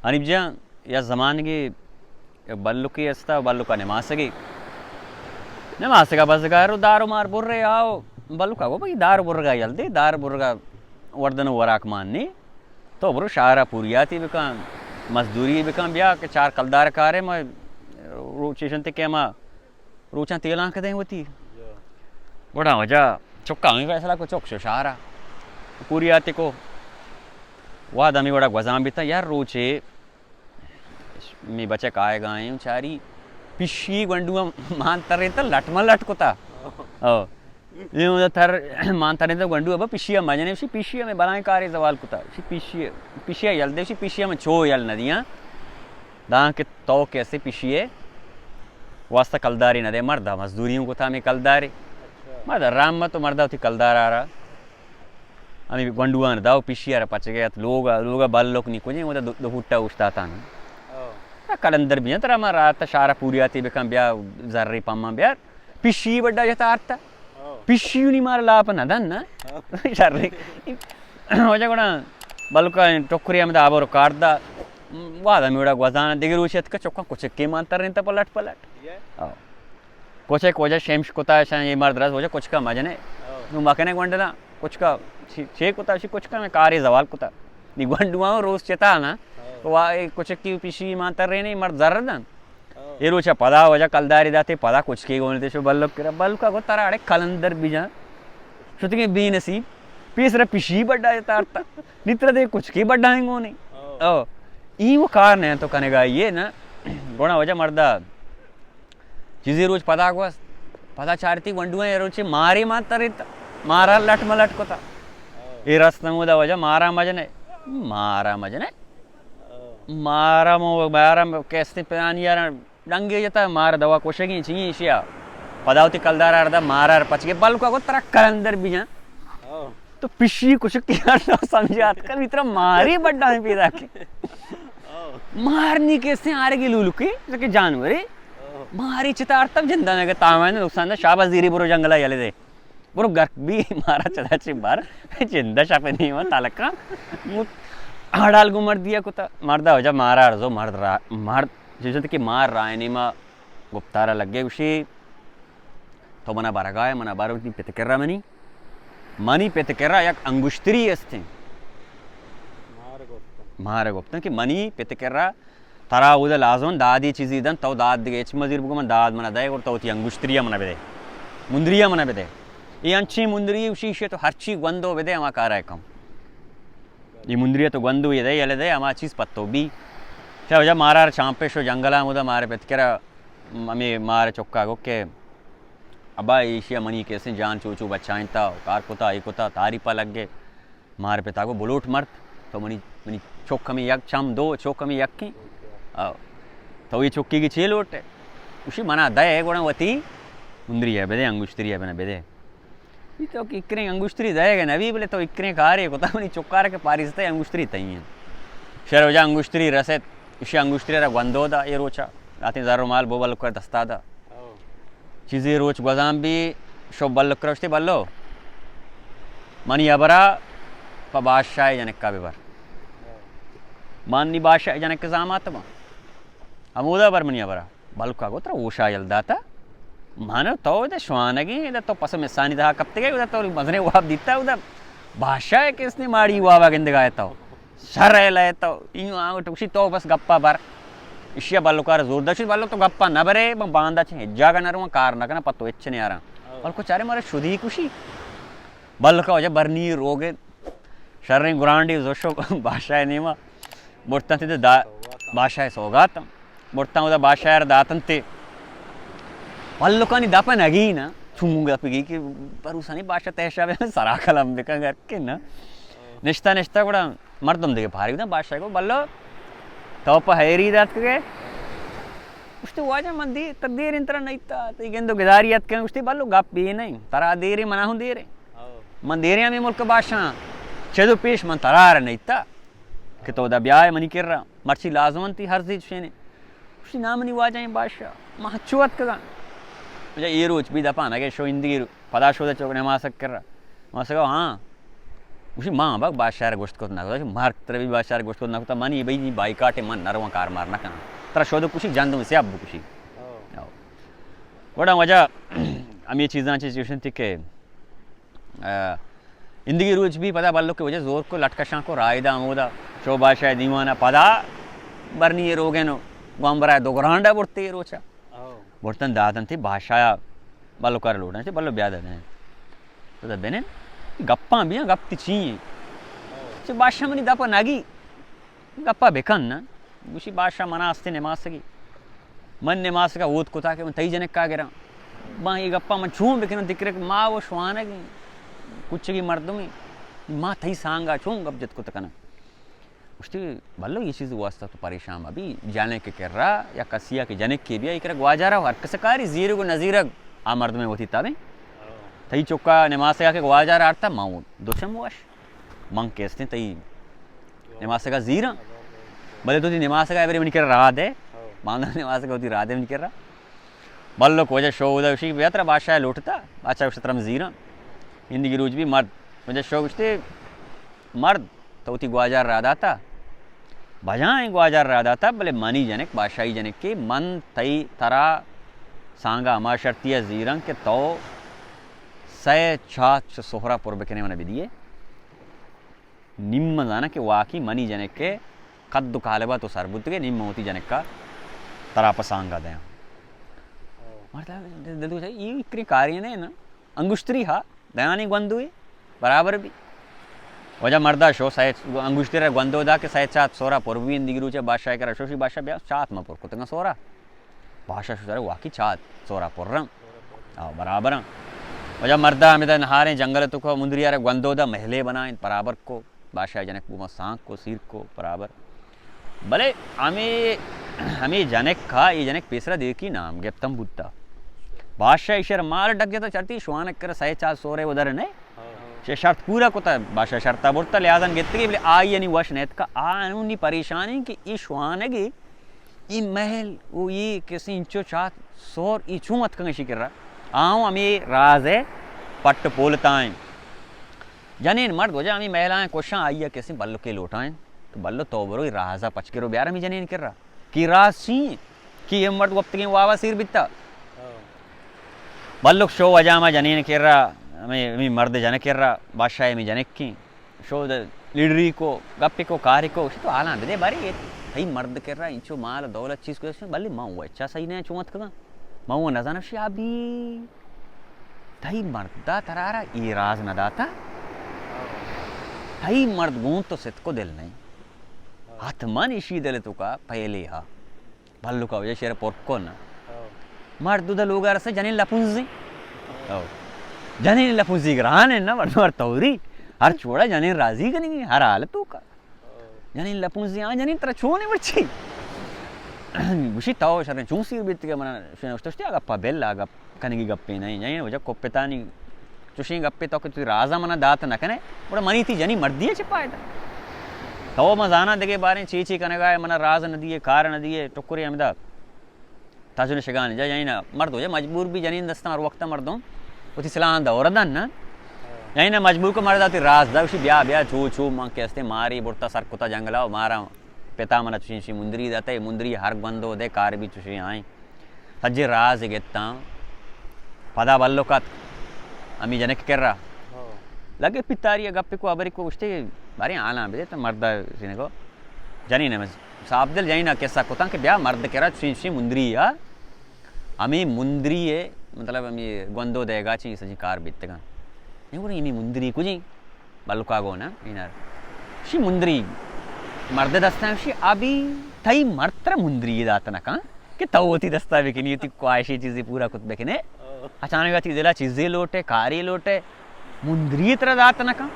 حنیف جان، یا زمانگے بلکے استا، بلکا نماسگے۔ نماسگا بزگار و دار و مار برے آؤ۔ بلکا گو بھئی دار برگا یل دے، دار برگا وردن و وراک مان نی۔ تو برو شہرا پوریاتی بکن، مزدوری بکن، بیا کہ چار کلدار کارے ما روچیشن تے کہ ما روچاں تیلانک دیں وتی۔ گڑا وجہ چکا ہمیں فیصلہ کو، چک شو شہرا پوریاتی کو۔ واد ہمیں وڑا گوزان بیتا، یار روچے می بچک آئے گائیں چاری پشی گونڈو مان ترے تا لٹ ما لٹ کتا۔ او۔ یہ مجھے تر مان ترے تا گونڈو ابا پشی مجنے، شی پشی میں بلائیں کارے زوال کتا۔ شی پشی، پشی یل دے، شی پشی میں چو یل ندیاں۔ داں کہ تو کیسے پشی واسطہ کلداری نہ دے، مردا مزدوری ہوں کتا میں کلداری۔ مردا رام مت، مردا تی کلدار آ رہا۔ ہمیں گونڈوان داو پشی آ رہا پچ گیا، لوگا، لوگا بلک نی کجے، وہ دو، دو فٹا اوشتاتا نا۔ کلندر بیاں ترا ما رات شارا پوریاتی بکن، بیا زری پما بیار۔ پشی بڈا جتا آرتا۔ پشی نی مار لاپ نہ دن نا۔ شر۔ وجہ گڑا بلکا ٹکری ہم دا آبر کار دا۔ واد ہمیں وڑا گوزان دگہ روچ اتکا چکا کچکے مان ترین تا پلٹ پلٹ۔ کچک وجہ شمش کتا شان یہ مرد رس وجہ کچکا مجنے۔ نو مکنے گونڈنا کچکا چے، چے کتا شی کچکا میں کاری زوال کتا۔ نی گونڈواں روز چتا نا۔ وا اے کچکی پشی مان ترے نہیں مرد زر دن۔ اے روچا پدا وجہ کلداری داتے پدا کچکی گونے تے شو بلک کرا۔ بلکا گو ترا اڑے کلندر بجان۔ شتگیں بے نصیب۔ پیسرا پشی بڈا تارتا۔ نی ترا دے کچکی بڈا ہیں گونے۔ او۔ ای وہ کار نہیں تو کنگا یہ نا۔ گونا وجہ مردا۔ چیزی روچ پدا گوست، پدا چارتی گونڈوئیں روچے مارے مان تریت، مارا لٹ ملٹ کتا۔ اے رست نمودا وجہ مارا مجنے، مارا مجنے، مارا مو، مارا کیستے پیانی یار ڈنگے جتا، مار دوا کشگیں چیئیں شیا۔ پدا وتی کلدار آردا مارا پچ گئے، بلکو کو ترا کلندر بیجاں۔ تو پشی کچک یار تو سمجھات کر، ترا ماری بڈا پیدا کی۔ مار نی کیسے آرگی لولکی، کہ جانورے۔ ماری چتار تب جندا نہ کہ تاوان نقصان دا، شاباش زیری برو جنگلا یلے دے۔ برو گرک بی مارا چدا چی بار، جندا شپ نہیں ہوا تالکا۔ آڑال گو مردیا کتا، مردا ہو جا مارا ارزو، مرد را، مرد، جیسے کہ مار رائے نیما گپتارا لگے گوشی، تو منا برگائے، منا بارو پت کرا منی۔ منی پت کرا یک انگشتری استیں۔ مار گپتن کہ منی پت کرا ترا اود لازم دادی چیزی دن، تو داد دگہ ہچ مزیر بگو، من داد منا دئے، گڑا تو وتی انگشتری منا بدے، مندری منا بدے۔ اے انچیں مندری اشی شے تو ہرچی گوندو بدے، ہما کارا کم۔ اے مندری تو گوندو یہ دے، یلے دے، ہما چیز پتو بی۔ چا وجہ مارا چانپے شو جنگلا، مدا مارے پت کرا ہمے مار چکا گو کہ ابا ایشی منی کیسیں جان چو چو بچائیں تا، کار کتا، ای کتا، تاری پا لگے۔ مار پتا گو بلوٹ مرت، تو منی، منی چک ہمیں یک چم دو، چک ہمیں یکی۔ آو۔ تو یہ چکی کی چے لوٹ ہے؟ اشی منا دے گوڑا وتی مندری ہے بدے، انگشتری ہے بنا بدے۔ یہ تو کہ اکریں انگشتری دے گے نبی بلے تو اکریں کارے کتا منی چکار کے پاریستے انگشتری تئی ہیں۔ شر وجہ انگشتری رسد، اشی انگشتری را گوندو دا، یہ روچا، آتیں زر و مال بو بلک کر دستا دا۔ چیزی روچ گوزان بی، شو بلک روشتی بلو۔ منی ابرا پا بادشاہ جنکا ببر۔ من نی بادشاہ جنک زامات ما۔ ہمودا بر منی ابرا۔ بلکا گو ترا ہوشا یل داتا۔ من تو دے شوانگی، دے تو پس مسانی دہا کپتے گئے، دے تو مزنے واب دیتا، دے بادشاہ کس نے ماڑی وابا گندگا ہے تو۔ شر ہے لے تو، اینو آنگو ٹکشی تو بس گپا بر۔ اشیا بلکار زور دشی، بلک تو گپا نہ برے، من باندا چہ ہچ جاگہ نہ رواں، کار نہ کناں، پتو ہچ نہ آراں۔ بلکو چارے مارا شدی کشی۔ بلکا وجہ برنی روگے، شریں گرانڈی زوشو بادشاہ نیما۔ برتن تے دا-، بادشاہ سوگات۔ برتاں اودا بادشاہ ءَ را داتنتے۔ بلکانی دپ ءَ نگی نا، چون دپ گی کہ بروسانی بادشاہ تحشا بہ سرا کلم بکن گر کہ نا۔ نشتا نشتا گڑا مردم دیگہ پاری بودن، بادشاہ گو بلو تو پہ حیری دات کے۔ گوشتی واجہ من دی تر دیر انترا نیتا، تی گندو گداری ات کن۔ گوشتی بلو گپ بھی نہیں، ترا دیرے منا ہوں دیرے۔ من دیرے ہمیں ملک بادشاہ، چدو پیش من ترا را نیتا کہ تو دا بیائے منی کرا۔ مرچی لازم انت تئی ہر زیج شینے۔ گوشتی نا منی واجہ ایں بادشاہ، ما ہنچو اتکگاں۔ اچھا اے روچ بی دپا نگے شو اندگی رو-، پدا شو دے چوک نماسگ کرا۔ نماسگ ہاں۔ گوشی، ما بک بادشاہ را گوشت کت نہ کتا، مرگ ترا بھی بادشاہ را گوشت کت نہ کتا، منی بھئی بائیکاٹ، من نہ رواں، کار مار نہ کناں۔ ترا شود کشی، جند میں سیاب بکشی۔ او۔ او۔ گڑا وجہ ہمے چیزاں چی چوشن تھی کہ، آ، اندگی روچ بھی پدا بلو کہ وجہ زور کو لٹکشاں کو رائے دا ہمودا شو بادشاہ دیوانا پدا برنی روگن گوامبرا دو گرانڈا برتے روچا۔ او۔ برتن داتن تھی بادشاہ بلو کر لوٹن، چہ بلو بیا دادن۔ تو دا بنن، گپاں بیاں، گپ تی چی ہیں؟ چہ بادشاہ منی دپا نگی، گپا بکن نا۔ گوشی، بادشاہ منا استے نماسگی۔ من نماسگا اوت کتا کہ من تئی جنکا گراں۔ باں اے گپا من چون بکناں، تکرے کہ ما و شوانگیں کچگی مردمیں، ما تئی سانگا چون گپ جت کت کناں؟ گوشتی، بلو، اے چیز واسطہ تو پریشان مبی، جنک کرا یا کسیا کہ جنک کے بیا، اے کرا گواجارا ہر کس کاری، زیرگ و نزیرگ، آ مردمے وتی تبیں۔ تئی چکا نماسگا کہ گواجارا آرتا، ما دو چم وش، من کہ استیں تئی نماسگا زیراں، بلے تو تئی نماسگا برے منی کرا راہ دے، باندا نماسگا وتی راہ دے منی کرا۔ بلک وجہ شو اودا گوشی، بیا ترا بادشاہ لوٹتا، بادشاہ گوشت ترا من زیراں۔ اندگی روچ بھی مرد، وجہ شو گوشتے، مرد، تو وتی گواجار را داتا، بجائیں گواجار را داتا، بلے منی جنک، بادشاہی جنک کہ من تئی ترا سانگا ہما شرطی زیراں کہ تو سئے چات چہ سہرا پر بکنے منا بدیے۔ نیم من زاناں کہ واقعی منی جنک ءِ قد و قالب ءَ تو سر بوتگ ئے، نیم من وتی جنک ءَ ترا پہ سانگ ءَ دیاں۔ مرد ءَ دل، دل گوشت، اے کریں کارے نہ انت نا، انگشتری ہا دیانی گوندو ئے، برابر بی۔ واجہ مرد ءَ شو سئے انگشتر ءَ گوندو دا کہ سئے چات سورا پر بی، اندگی روچ ءَ بادشاہ ءِ کرا شوشی، بادشاہ بیا چات ما پر کتگاں سورا۔ بادشاہ شتر واقعی چات سورا پرن۔ آ، برابرن۔ واجہ مردا ہمدا نہاریں جنگل تو کو مندری ءَ را گوندو دا محلے بنائیں برابر کو۔ بادشاہ جنک بوما سانگ کو، سیر کو برابر۔ بلے ہمے، ہمے جنک کا، اے جنک پیسرا دیکی نام گپتم بوتا۔ بادشاہ ایشر مال ڈک جتا چرتی شوانک کر سئے چار سورے ادر نے۔ چہ شرط پورا کتا، بادشاہ شرطا برتا، لہذا گتگی، بلے آئی یعنی وش نیت کا، آ انونی پریشانی کہ اے شوانگی اے محل و اے کسے انچو چات سور اے چون اتکگ اشی کرا؟ آؤں ہمے راز ءِ پٹ پولتائیں۔ جنین مرد واجہ ہمے محلائیں کشاں، آئی ءَ کسے بلکے لوٹائیں۔ تو بلو تو برو اے راز ءَ پچ کرو بیار ہمے جنین کرا۔ کہ راز چی؟ کہ اے مرد گپتگیں وابا سیر بیتا۔ بلک شو واجہ ہما جنین کرا، ہمے، ہمے مرد جنک کرا، بادشاہ ہمے جنکیں۔ شو د-، لیڈری کو، گپے کو، کارے کو، گوشت تو حالاں بدے بارے، اے تئی مرد کرا انچو مال دولت چیز کو، بلے من و اچا صحیح نہ چون اتکگاں۔ من و نزاناں شی ابی تئی مردا ترارا اے راز نہ داتا۔ تئی مرد گون تو ستک و دل نہیں۔ حتماً اشی دل تو کا پہلے ہا۔ بلوکا وجہ شعر پر کن۔ ہو۔ مرد دا لوگا رسے جنین لپونزی۔ ہو۔ جنین لپونزی گران ہے نا، مرد مر توری۔ ہر چوڑا جنین راضی کنگی، ہر حالتو کا۔ ہو۔ جنین لپونزی، آ جنین ترا چونے مرچی۔ گوشی تو شرن چون سیر بیت کہ منا شنو اشتشتی آگا پا بل آگا کنگی گپے نہیں، جنین وجہ کپتانی چوشیں گپے تو کہ تئی رازا منا دات نہ کنے، گڑا منی تئی جنی مردی چہ پائدہ؟ تو من زاناں دگہ باریں چی چی کنگا ہے، منا راز نہ دیے، کار نہ دیے، ٹکرے ہمدا تاجن شگان جا جنین مرد ہو جا مجبور بی جنین دستاں ہر وقت مردم وتی سلاحاں دور دن نا۔ جنین مجبور کو مرد تئی راز دا، گوشی بیا بیا چو چو من کہ استے ماری برتا سر کتا جنگلا و مارا پتا منا چوشیں چوشیں مندری داتا، مندری ہر گوندو دے کار بی چوشیں آئیں۔ سجے راز گتاں۔ پدا بلوک ات ہمی جنک کرا۔ ہو۔ لگے پتاری گپے کو، ہبرے کو، گوشتے بارے حالاں بدے تو مرد سینے کو۔ جنین ہمیں صاحب دل جنین قصہ کتاں کہ بیا مرد کرا چوشیں چوشیں مندری یا ہمیں مندری ہے، مطلب ہمیں گوندو دیگا چی سجی کار بیتگاں۔ نہیں بولے ہمیں مندری کجیں؟ بلکا گون ءَ اینر۔ شی مندری مرد دستاں شی ابی تئی مرد ترا مندری دات نہ کن کہ تو وتی دستا بکنی، وتی خواہشی چیزی پورا کت بکنے۔ اچانک وتی دلا چیزی لوٹے، کاری لوٹے، مندری ترا دات نہ کن۔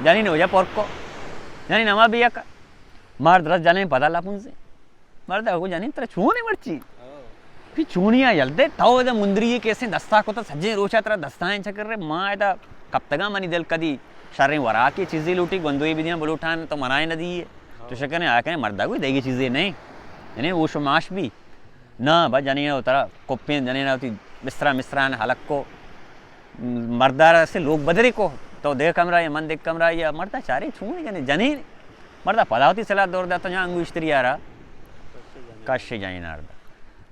جنین وجہ پر کو۔ جنین ہما بیا کا۔ مرد رس جنین پدا لپنزے۔ مرد ءَ گو جنین ترا چون ہے مرچی؟ ہو۔ پی چونیا یل دے، تو ادا مندری کیسے دستا کتا، سجیں روچا ترا دستائیں چکر رے، ما ادا کپتگاں، منی دل کدی شریں وراکے چیزے لوٹی، گوندوے بدیاں بلوٹان تو منائے نہ دیے۔ ہو۔ تو شکنے آ کنے مرد ءَ گو دیگی چیزے نہیں۔ یعنی ہوش و ماش بی۔ نہ، با جنین ءَ ترا کپیں، جنین ءَ وتی بسترا مستران ہلک کو۔ مردار سے لوگ بدرے کو۔ تو دے کمرہ یا من دے کمرہ یا، مردا چارے چون جنے، جنین۔ مردا پدا وتی سلاہ دور داتا جان انگوشتری آرا۔ کش جنین آردا۔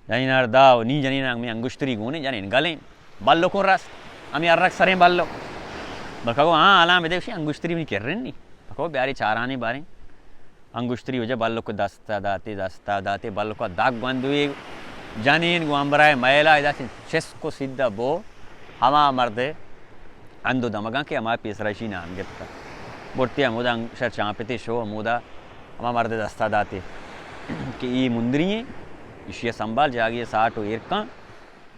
جنین آردا و نی جنین ہمیں انگوشتری گونے، جنین گلیں۔ بلکوں رست۔ ہمیں ارک سریں بلک۔ بکو ہاں، الان بدے شی انگوشتری منی کرن نی۔ بکو بیاری چارانی باریں۔ انگشتری وجہ بلک دستا داتے، دستا داتے، بلک دگ گوندوی۔ جنین گوں امبرائے میلا ادا سے چسک و سیدھا بو ہما مرد اندو دمگاں کہ ہما پیسرا اشی نام گپتا۔ برتی ہمودا شر چانپتے شو ہمودا ہما مرد دستا داتے کہ ای مندری ہیں، اشی سنبھال جاگی ساٹ و ایرکاں۔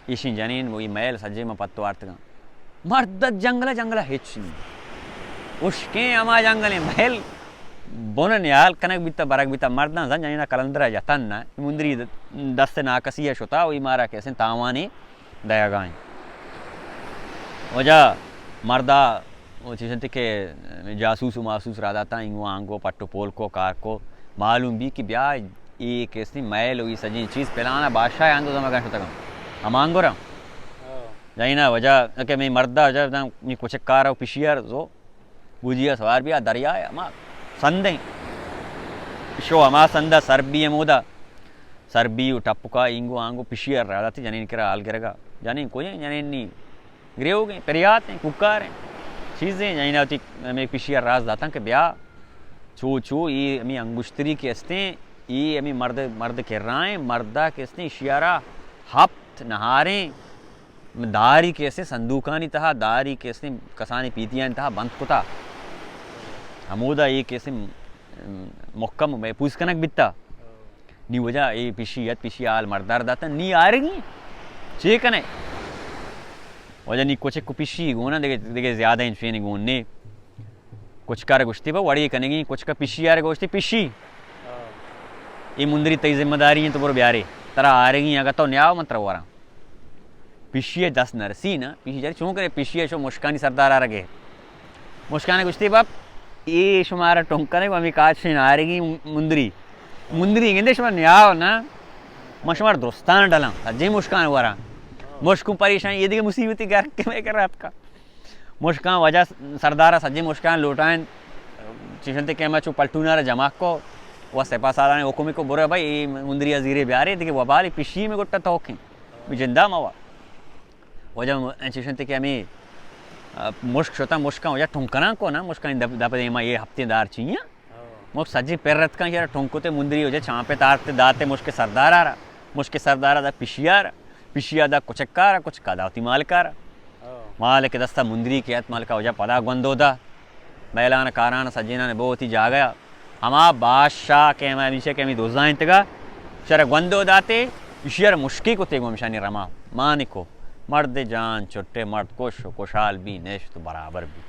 ایشیں جنین و ای مئیل سجے ما پتو آرتگاں۔ مرد جنگل، جنگل ہچ نی۔ اشکیں ہما جنگلیں مئیل بن نیال کنگ بیتا، برگ بیتا، مرداں زن جنینا کلندرا جتن نہ۔ مندری دست ناکسی شتا و ای مارا کسیں تاوانے دئیگائیں۔ وجہ مردا و چیزنتی کہ جاسوس و ماسوس را داتا، اینگو آنگو پٹ و پول کو کار کو، معلوم بی کہ بیا اے کسیں مئیل و اے سجیں چیز پلانا بادشاہ آندو دمگا شتگاں۔ ہمانگورا۔ ہاں۔ جائینا وجہ کہ میں مردا وجہ داں، میں کچکارا و پشیار زو بوجیا سوار بیا دریا ہے، ہما سندیں۔ شو ہما سندا سر بی ہمودا۔ سر بی و ٹپکا اینگو آنگو پشیار را داتی جنین کرا حال گرگا۔ جنین کجیں؟ جنین نی گریوگیں، پریاتیں، کوکاریں، چیزیں، یعنی وتی ہمیں پشی ء راز داتاں کہ بیا، چو چو، اے ہمیں انگشتری کہ استیں، اے ہمیں مرد، مرد کرائیں، مردا کہ استیں، اشیارا ہپت نہاریں داری کہ استیں، صندوقانی تہا داری کہ استیں، کسانی پیتیانی تہا بند کتا۔ ہمودا اے کہ استیں، محکم و محفوظ کنگ بیتا۔ نی وجہ اے پشی ات، پشی حال مردار داتن، نی آرگی چے کنے؟ وجہ نی کچک و پشی گونا دگہ، دگہ زیادہ انچوین گون نے۔ کچکار گوشتی با وڑی کنگی، کچک پشی آر گوشتی پشی۔ اے مندری تئی ذمہ داری ہیں تو برو بیارے۔ ترا آرگی اگا تو نیاو من ترا وراں۔ پشی ء دست نرسی نا، پشی جاری چون کرے، پشی ء شو مشکانی سردار آرگے۔ مشکان گوشتی باپ، اے شمارا ٹنکنے و ہمیں کاچ نارگی مندری۔ مندری گندے شما نیاو نا، ما شمار درستان ڈلاں، سجے مشکان ورا۔ مشکوں پریشان، یہ دیگه مصیبتی گھر کے میں کر رات کا۔ مشکان وجہ سردارا سجے مشکان لوٹائیں، چشنتے کہ ما چو پلٹونا را جمع کو، و سپاہ سالاریں حکم کو برو بھائی، اے مندری ازیرے بیارے، دیگه وبال پشی میں گٹا توکیں۔ جندا موا۔ وجہ چشنتے کہ ہمیں، آ، مشک شتا، مشکاں وجہ ٹنکناں کو نا، مشکاں دپ، دپ دیما یہ ہفتے دار چیئاں۔ مشک سجی پر رتکاں، یار ٹنکتے مندری وجہ چانپے تارتے داتے مشک سردار آرا، مشک سردار دا پشی آرا، پشی دا کچکارا، کچکا دا وتی مالکارا۔ مالک دستا مندری کہ ات، مالکا وجہ پدا گوندو دا۔ میلان کاران سجینان بو وتی جاگہ۔ ہما بادشاہ کہ ہما ہمیشہ کہ ہمیں دوزائیں تگا، شر گوندو داتے، اشیار مشکی کتے گو ہمشانی رما۔ مانکو، مرد جان چھٹے، مرد کش و کشال بی، نشت و برابر بی۔